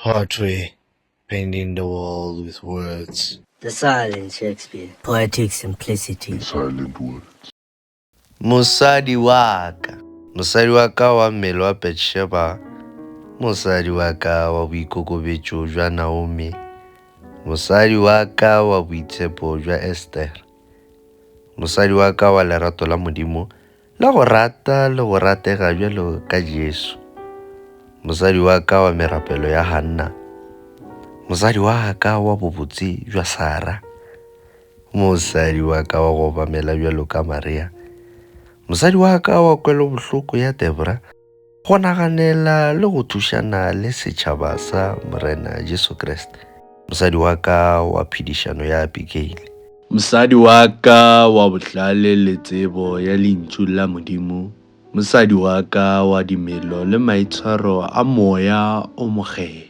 Poetry, painting the world with words. The silent Shakespeare. Poetic simplicity. Silent words. Mosadi wa ka. Mosadi wa ka wa mmele wa Betsheba. Mosadi wa ka wa boikokobetšo bja Naomi. Mosadi wa ka wa boitshepo bja Esther. Mosadi wa ka wa lerato la Modimo la go rata le go ratega bjalo ka Jesu. Mosadi wa ka wa merapelo ya Hanna. Mosadi wa ka wa bobotse bja Sara. Mosadi wa ka wa go obamela bjalo ka Maria. Mosadi wa ka wa kwelobohloko ya Debra. Go naganela le go thušana le setšhaba sa Morena Jesu Kriste. Mosadi wa ka wa phedišano ya Abigail. Mosadi wa ka wa bohlale le tsebo ya Lentšu la Modimo. Mosadi wa ka wa dimelo le maitshwaro a Moya o Mokgethwa.